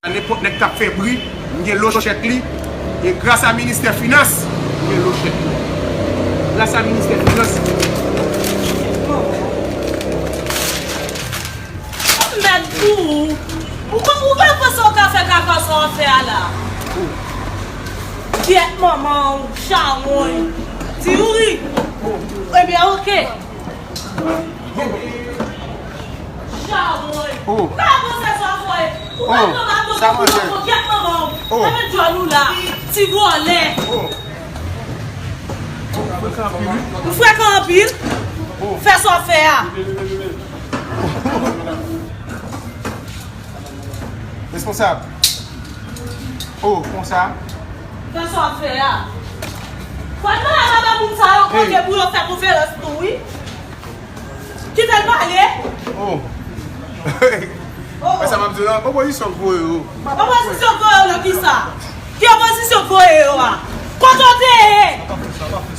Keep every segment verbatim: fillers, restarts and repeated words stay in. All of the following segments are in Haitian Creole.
Nenpòt nèg k ap fè bri, m gen lochèt li. E gras a ministè finans, m gen lochèt li. Gras a ministè finans. Mèd pou ou. Ou pa, ou pa panse w ka fè kaka sa w ap fè a la? Gyèt manman w, chawony. Ti Youri. Ebyen, oke. Chawony. Oh. Pa panse sa w ap fè. Ou pa panse sa w ap fè. Gyèt manman w. Oh. Mèt djòl ou la. Ti vòlè. Oh. Ou frekan anpil. Oh. Fè sa w ap fè a. Responsab. Oh, konsa. Fè sa w ap fè a. Fò n mande vagabon sa yo kote pou yo fè konferans tou, wi. Kite l pale. Oh. Oh. Mwen sa m ap di w la, opozisyon k voye yo. Opozisyon k voye yo nan kisa? Ki opozisyon k voye yo a? Kote w te ye?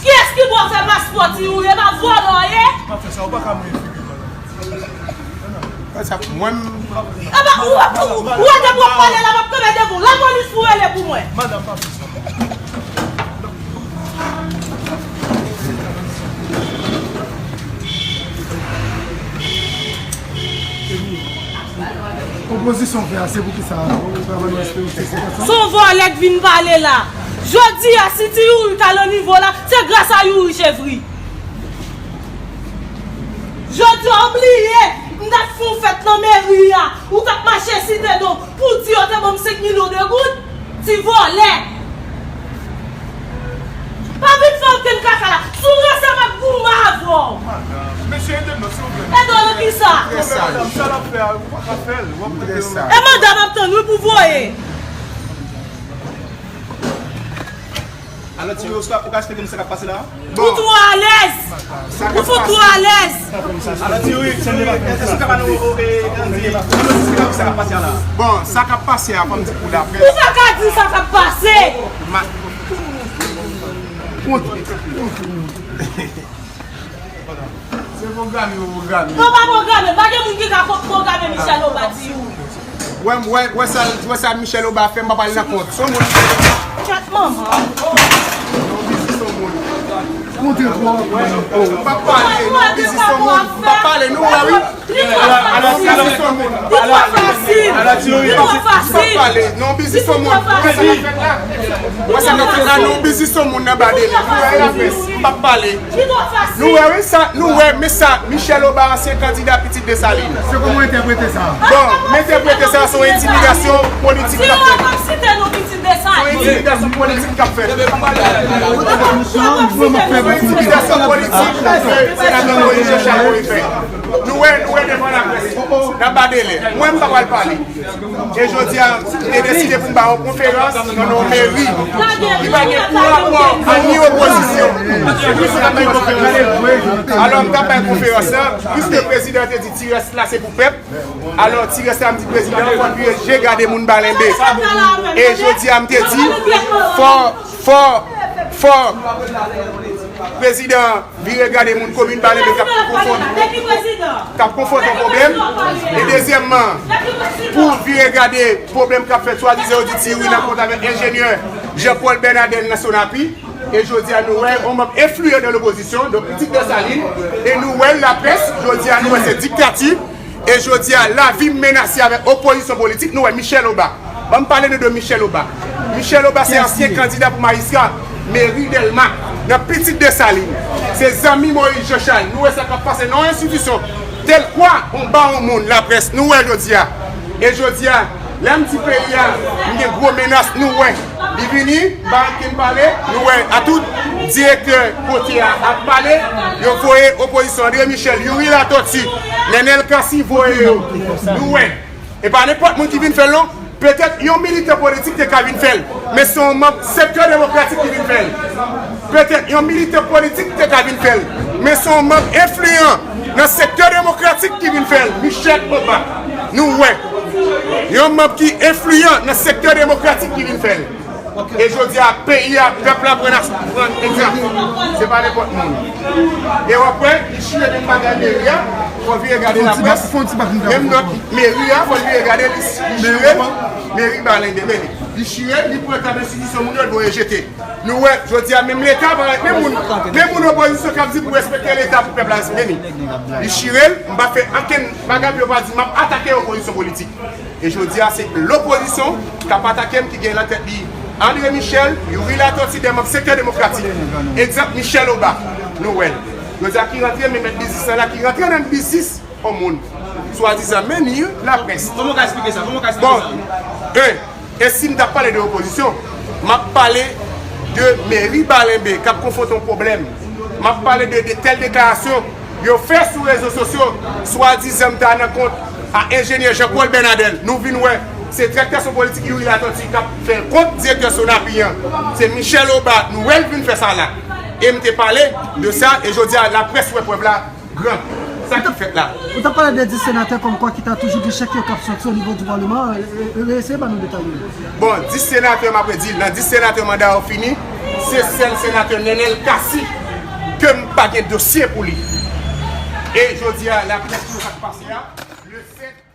Kiyès ki ba w fè paspò, Ti Youri? E pa vòlò w ye? Pa fè sa, ou pa ka mouye figi w, madanm. Mwen sa, mwen. Aba, ou, ou, ou wè depi w ap pale la, m ap kanpe devan w. Lapolis pou rele pou mwen. Madanm, pa fè sa. Opozisyon fè a, se pou kisa? Ou pa ban nou eksplitasyon? Se yon vòlè k vin pale la. Jodi a, si Ti Youri t al nan nivo la, se gras a Youri Chevri. Jodi a, w bliye, m t ap fè yon fèt nan meri a, ou t ap mache site non, pou di yo te ban m senk milyon de goud, ti vòlè. Pa vin fè okenn kaka la. Si w ranse, m ap goumen avè w. Mesye, ede m non, silvouplè. Ede w nan kisa? Madanm, sa l ap fè a, ou pa ka fè l. W ap ede m. E manda m ap tann, wi, pou voye. Alò, Ti Youri, ou ka, ou ka eksplike nou sa k ap pase la? Ou twò alèz! Ou fout twò alèz! Alò, Ti Youri, èske ou ka ba nou, e, e, e, sa k ap pase a la? Bon, sa k ap pase a, fò m di pou laprès. Ou pa ka di sa k ap pase! Ma- Se pwograme yo pwograme. Yo pa pwograme. Pa gen moun ki ka pwograme Michel Obama, Ti Youri. Wè, wè, wè sa, wè sa Michel Obama fè, m pa pale nan kont. Se yon moun. Chat manman. Non, biznis yon moun. Kontre twò. M pa pale, non, biznis yon moun. M pa pale, nou wè, wi. Li twò fasil. Li twò fasil. Li twò fasil. Li twò fasil. Wè sa k ap fèt la? Wè sa k ap fèt la? Non, biznis yon moun nan ba de li. Nou wè, laprès, m p ap pale. Nou wè, wi, sa, nou wè, men sa, Michel Obama, ansyen kandida Pitit Desalin. Se kòman w entèprete sa? Bon, m entèprete sa, se yon entimidasyon politik k ap fèt. Se yon entimidasyon politik k ap fèt. Se yon entimidasyon politik ke senatè Moïse Jean Charles voye fè. Nou wè, nou wè devan laprès. Nan ba de lè. Mwen, m pa pral pale. E jodi a, m te deside pou m ba yon konferans nan yon meri ki pa gen pou rapò ak ni opozisyon. Alò, m t ap bay konferans lan, piske prezidan te di ti rès la se pou pèp. Alò, ti rès la, m di prezidan, fò n dirije gade moun Balenbe. E jodi a, m te di, fò, fò, fò prezidan vire gade moun komin Balenbe k ap konfwonte, k ap konfwonte yon pwoblèm. E dezyèmman, pou vire gade pwoblèm k ap fèt swadizan yo di Ti Youri nan kont avèk enjenyè Jean Paul Bernadel nan Sonapi. E jodi a nou wè yon manm enfliyan nan lopozisyon, donk Pitit Desalin, e nou wè laprès, jodi a nou wè se diktati. E jodi a, lavi m menase avèk opozisyon politik. Nou wè Michel Obama. Ban m pale nou de Michel Obama. Michel Obama se ansyen kandida pou majistra meri Dèlma nan Pitit Desalin. Se zanmi Moïse Jean Charles. Nou wè sa k ap pase nan yon enstitisyon tèl kwa, anba yon moun, laprès. Nou wè jodi a. E jodi a, lè m di peyi a, m gen gwo menas, nou wè. Li vini, m pa ankenn pale, nou wè, a tout direktè kote a ap pale, yo voye opozisyon André Michel, Youri Latortue, Nenel Cassy voye yo. Nou wè. E pa nenpòt moun ki vin fè l non. Petèt yon militan politik te ka vin fè l, men se yon manm sektè demokratik ki vin fè l. Petèt yon militan politik te ka vin fè l, men se yon manm enfliyan nan sektè demokratik ki vin fè l, Michel Obama. Nou wè. Yon manm ki enfliyan nan sektè demokratik ki vin fè l. E jodi a, peyi a, pèp la pran, pran egzanp. Se pa nenpòt moun. E w ap wè, li chire menm bagay meri a. Fò l vire gade laprès. Menm nòt meri a, fò l vire gade li. Li chire l, meri Balen de men li. Li chire l, li pran tab enstitisyon moun yo, l voye jete. Nou wè, jodi a, menm Leta parèt, menm moun, menm moun opozisyon k ap di pou respekte Leta pou pèp la respekte li. Li chire l, m pa fè ankenn bagay pou yo pa di m ap atake opozisyon politik. E jodi a, se lopozisyon k ap atake m ki gen nan tèt li André Michel, Youri Latortue, de manm sektè demokratik. Egzanp, Michel Obak, nou wè l. Jodi a, ki rantre, men mèt biznis lan la, ki rantre nan biznis yon moun. Swadizan meni laprès. Kòman w ka eksplike sa? Kòman w ka eksplike sa? Bon, e, e si m t ap pale de opozisyon, m ap pale de meri Balenbe k ap konfwonte yon pwoblèm. M ap pale de, de tèl deklarasyon yo fè sou rezo sosyo, swadizan m ta nan kont a enjenyè Jean Paul Bernadel. Nou vin wè, se direktè sou politik Youri Latortue k ap fè l kont direktè Sonapi an. Se Michel Obak, nou wè l vin fè sa la. E m te pale de sa, e jodi a, laprès wè prèv la gran. Sa k ap fèt la? Ou t ap pale de dis senatè kòmkwa ki ta toujou gen chèk yo k ap soti o nivo di palman. E, e, e, eseye ban nou detay yo. Bon, dis senatè, m ap redi l, nan dis senatè manda yo fini, se sèl senatè Nenel Cassy ke m pa gen dosye pou li. E jodi a, laprès yo k ap pase a, le fèt